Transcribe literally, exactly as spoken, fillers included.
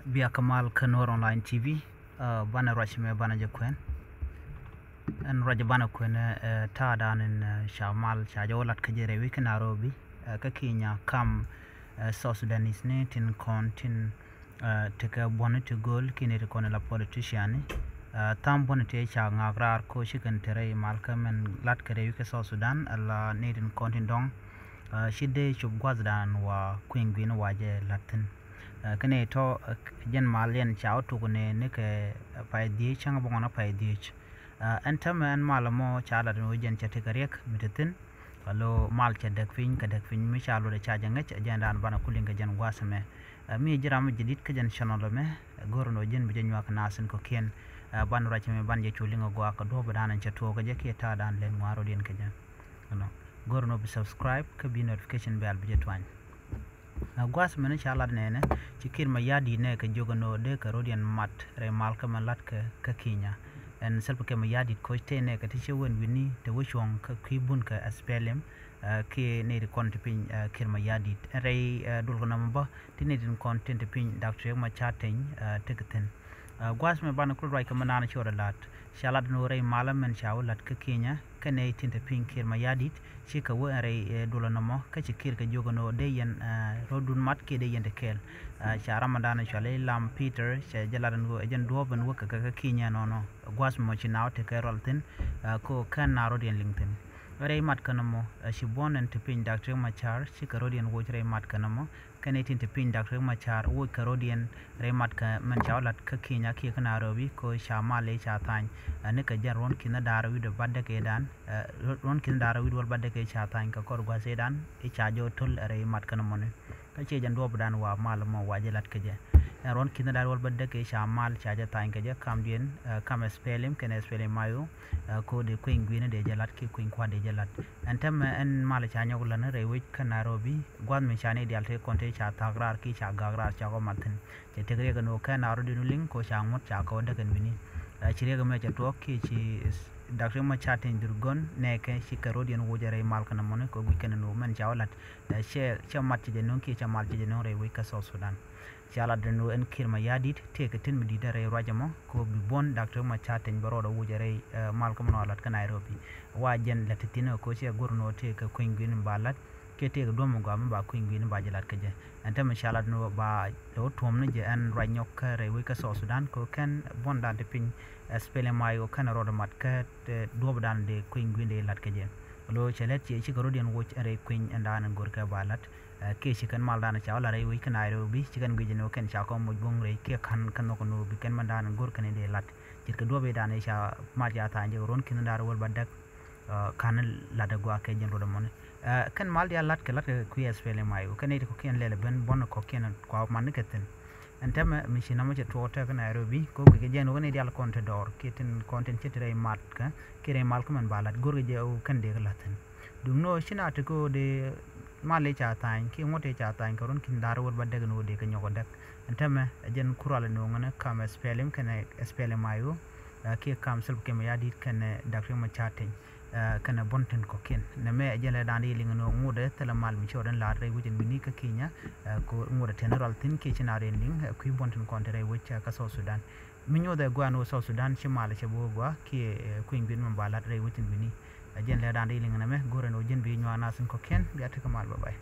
Bia kä mal kä Nuɔr Online T V, banɛ ruac mɛ banɛ jɛ kuɛn. Ɛn ruac banɛ kuɛn, ta̱a̱ dan in ca mal ca jɛ wä lat kä jɛ rɛy wi̱c kä Nairobi, kä Kenya, kam South Sudanese ni tin kɔn tin tekɛ buɔ̱ni ti göl kiɛ ni ti kɔn la politician ni. Tham buɔ̱ni ti ca ŋak raar ko ci kɛn te rɛy mal kä mɛn lat kä rɛy wi̱c kä South Sudan, ala ni tin kɔn tin dɔŋ ci dee cop gua̱th dan wa kui̱ny gui̱n wa jɛ lat thin. Kä ni tɔ jɛn mal yɛn ca wä tuk ni ni kɛ pay dhiec cäŋ bä ŋɔn pay dhiec. Ɛn tämɛ ɛn mal mɔ ca lat ni wä jɛn ca tekɛ riɛk mi te thin. Alo mal cɛ däk piny kɛ däk piny mi ca luɔt ca jɛ ŋäc, jɛn dan banɛ kuliŋ kɛ jɛn gua̱a̱th mɛ. Mi ji̱ ram mi jɛ dit kä jɛn channel mɛ, go̱r ni wä jɛn bi jɛ nyuak nasin kɔkiɛn. Ban ruac mɛ ban jɛ cu liŋ a gua̱a̱ kɛ duɔ̱p dan in cɛ tuɔɔk kɛ jɛ kiɛ ta̱a̱ dan lɛn ŋua̱r rɔdiɛn kɛ jɛ. Go̱r ni wä bi subscribe kä bi notification bell bi jɛ tuany. Gua̱a̱th mɛn ca lat nɛnɛ ci Kiir Mayardit nɛ kɛ jiök ɛn ɣöö dee kɛ rɔdiɛn mat rɛy mal kä mɛn lat kɛ kä Kenya. Ɛn Salva Kiir Mayardit koc tëë nɛ kɛ ti cɛ wen wi̱ni te wä cuɔ̱ŋ kä kui̱ bun kɛ S P L M, kiɛ nɛy ti kɔn ti piny Kiir Mayardit. Ɛn rɛy duɔl kɛ nɔmɔ bä ti nɛy tin kɔn tin ti piny Doctor Riek Machar Teny tekɛ thi̱n. Gua̱a̱th mɛ banɛ kul ruac kɛ mɛ naan ci ɣɔt ɛ la̱t. Ca lat ni ɣöö rɛy malä mɛn ca wä la̱t kä Kenya kɛnɛ tin te piny Kiir Mayardit, cikɛ wä ɛn rɛy duɔl ɛnɔmɔ kä ci Kiir kɛ jiök ɛn ɣöö dee yɛn rɔ̱dun mat kiɛ dee yɛn te kɛɛl. Ca ram ɛ dan cɔal i̱ Lam Peter cɛ jɛ lat ɛn ɣöö ɛ jɛn duɔ̱ɔ̱p ɛn wä kɛ kɛ kä Kenya ɛnɔnɔ. Gua̱a̱th mɔ ci naath tekɛ rual thi̱n, ko kɛn naath rɔ̱diɛn liŋ thi̱n. Rɛy mat kä nɔmɔ ci buɔ̱n ɛn te piny Doctor Riek Machar cikɛ rɔ̱diɛn woc rɛy mat kä nɔmɔ. Kɛnɛ tin te piny Doctor Riek Machar woc kɛ rɔ̱diɛn rɛy mat kɛ mɛn ca wä lat kä Kenya kiɛ kä Nairobi ko ca mal i̱ ca tha̱a̱ny. Ɛn ni kɛ jɛn ruɔ̱n ki̱n da̱r wi̱cdɛ bat däk ëëdan, ruɔ̱n ki̱n da̱r wi̱cdɛ bat däk ëë ca tha̱a̱ny kɛ kɔr gua̱a̱th ëëdan i̱ ca jɔw töl rɛy mat kɛ nɔmɔni. Kä ciɛ jɛn duɔ̱ɔ̱p dan wa mal mɔ wa jɛ lat kɛ jɛ. Ɛn ruɔ̱n ki̱n da̱r wi̱cdɛ bat däk ëë ca mal ca jɛ tha̱a̱ny kɛ jɛ kamdiɛn, kam S P L M kɛnɛ S P L M I O. Ko dee kui̱ny gui̱n dee jɛ lat kiɛ kui̱ny kua̱r dee jɛ lat. Ɛn tämɛ ɛn mal ca nyɔk län rɛy wec kä Nairobi. Gua̱th mi ca ni dial te kɔn te ca tha̱a̱k raar kiɛ ca gak raar ca kɔ mat thi̱n. Cɛ tek riɛk ɛn ɣöö kɛn a rɔ̱diɛn wä liŋ ko ca ŋuɔ̱t ca kɛ wä däk ɛn wi̱ni. Ci riɛk ɛmɛ cɛ tuɔɔk kiɛ ci Doctor Riek Machar Teny Dhurgon nɛɛkɛ cikɛ rɔ̱diɛn woc rɛy mal kɛn ɛmɔni kɛ guic kɛn ɛn ɣöö mɛn ca wä la̱t. Cɛ mat cɛ jɛ nöŋ kiɛ cɛ mal cɛ jɛ nöŋ rɛy wec kä South Sudan. Ca lat ɛn ɣöö ɛn Kiir Mayardit tëëkɛ tin mi di̱t rɛy ruac ɛmɔ ko bi buɔ̱n Doctor Riek Machar Teny bɛ rɔɔdɛ woc rɛy mal kä mɛn ɣöö la̱t kä Nairobi. Wa jɛn la̱t ti thi̱n ɛ ko cɛ go̱r ɛn ɣöö tëëkɛ kui̱ny gui̱n ba la̱t. Kiɛ tëëkɛ duɔ̱m mi gɔaa mi ba kui̱ny gui̱n ba jɛ la̱t kä jɛ. Ɛn tämɛ ca lat ni ba lɛ wä tuɔ̱m ni jɛ ɛn ruac nyɔk kä rɛy wec kä South Sudan kɛ kɛn buɔ̱ndan ti piny S P L M I O kɛn rɔɔdɛ mat kä duɔ̱pdan dee kui̱ny gui̱n dee la̱t kä jɛ. Lo cɛ lät ciɛ cikɛ rɔ̱diɛn woc ɛn rɛy kui̱ny ɛn dan ɛn go̱rkɛ ba la̱t. Kiɛ ci kɛn maldan ca wä la̱t rɛy wec kä Nairobi ci kɛn guic ni wä kɛn ca kɔn moc bo̱ŋ rɛy kiɛ ka̱n kä nhɔk ni wä bi kɛn mɛndan ɛn go̱rkɛ ni dee la̱t. Ce̱tkɛ duɔ̱p i̱dan i̱ ca mat ca tha̱a̱ny jɛ kɛ ruɔ̱n ki̱n da̱r wäl ba däk. Ka̱n lat ɛ gua̱a̱k kɛ jɛn rot ɛmɔni. Kɛn mal diaal lat kɛ lat kɛ kui̱ S P L M I O kɛn nɛy ti kɔ̱kiɛn lɛl ɛ ben buɔ̱n kɔ̱kiɛn kua man ni kɛ thi̱n. Ɛn tɛmɛ mi ci namɔ cɛ tuɔɔk tɛk kä Nairobi ko guic kɛ jɛn wä kɛn nɛy diaal kɔn te dɔɔr kiɛ tin kɔn tin cɛ ti rɛy mat kä kiɛ rɛy mal kä mɛn ba lat go̱rkɛ jɛ wä kɛn dee kɛ la̱t thi̱n. Duŋni wä ci na ti kɛ wä dee mal i̱ ca tha̱a̱ny kiɛ ŋuɔ̱t i̱ ca tha̱a̱ny kɛ ruɔ̱n ki̱n da̱r wäl ba däk ni wä dee kɛ nyɔk ɛ däk. Ɛn tɛmɛ ɛ jɛn kural ɛ no̱o̱ŋ ɛn kam S P L M kɛnɛ S P L M I O. Kiɛ kam Salva Kiir Mayardit kɛnɛ Doctor Riek Machar Teny. Kɛnɛ buɔ̱n tin kɔ̱kiɛn nɛmɛ ɛ jɛn lɛ da̱a̱n di liŋ ni ŋuudɛ thilɛ mal mi ci ɣɔt in la̱a̱t rɛy wec in wi̱ni kä Kenya. Ko ŋuudɛ tɛn rual thi̱n kiɛ ci na rɛn liŋ kui̱ buɔ̱n tin kɔn te rɛy wec kä South Sudan. Mi nyuuth ɛ gua̱a̱n wä South Sudan ci mal cɛ bo̱o̱ gua̱a̱ kiɛ kui̱ny gui̱n mi ba la̱t rɛy wec in wi̱ni. Ɛ jɛn lɛ da̱a̱n di liŋ nɛmɛ go̱rɛ ni wä jɛn bi nyuak nath in kɔ̱kiɛn bia tekɛ mal bye bye.